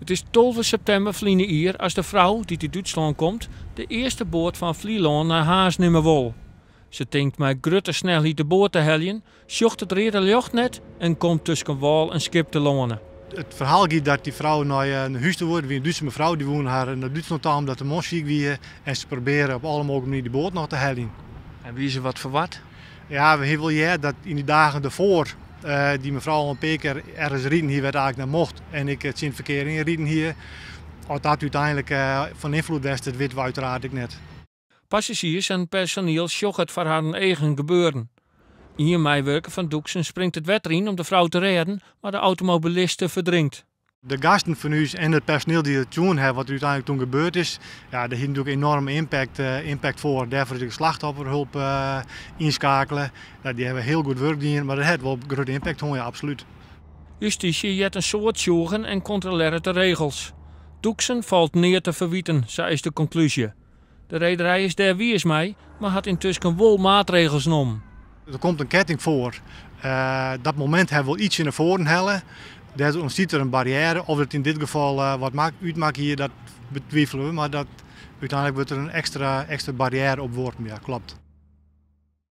It is 12 septimber ferline jier as de frou, dy't út Dútslân komt, de earste boat fan Flylân nei Harns nimme wol. Se tinkt mei grutte snelheid de boat te heljen, sjocht it reade ljocht net en komt tusken wâl en skip telâne. It ferhaal giet dat dy frou nei hûs ta woe. It wie in Dútse mefrou, dy woe har nei Dútslân ta omdat de man siik wie en se probearre op alle mooglike manieren dy boat noch te heljen. En wie se wat verward? Ja, we hawwe wol heard dat yn dy dagen derfoar dy mefrou al in pear kear ergens riden hie wêr't eigentlik net mocht en ek tsjin it ferkear yn riden hie. Oft dat úteinlik fan ynfloed west hat, witte we uiteraard ek net. Passazjiers en personiel sjogge it foar harren eagen gebeuren. Ien meiwurker fan Doeksen springt it wetter yn om de frou te rêden, mar de automobiliste ferdrinkt. De gasten fan ús en it personiel dy't it sjoen hawwe wat der úteinlik toen gebeurd is, ja, dêr hie natuerlik enorme impact, impact foar. Dêrfoar is ek slachtofferhulp ynskakele. Dy hawwe hiel goed wurk dien, mar dat hat wol grutte impact hân, ja, absolút. Justysje heart in soad tsjûgen en kontrolearret de regels. Doeksen falt neat te ferwiten, sa is de konklúzje. De rederij is dêr wiis mei, mar hat yntusken wol maatregels nommen. Der komt in ketting foar. Dat momint hawwe we wol ytsje nei foaren helle. Dêr ûntstiet der in barriêre. Oft it yn dit gefal wat útmakke hie, dat betwivelje we. Mar dat, úteinlik wurdt der in ekstra barriêre opworpen, ja, kloppet.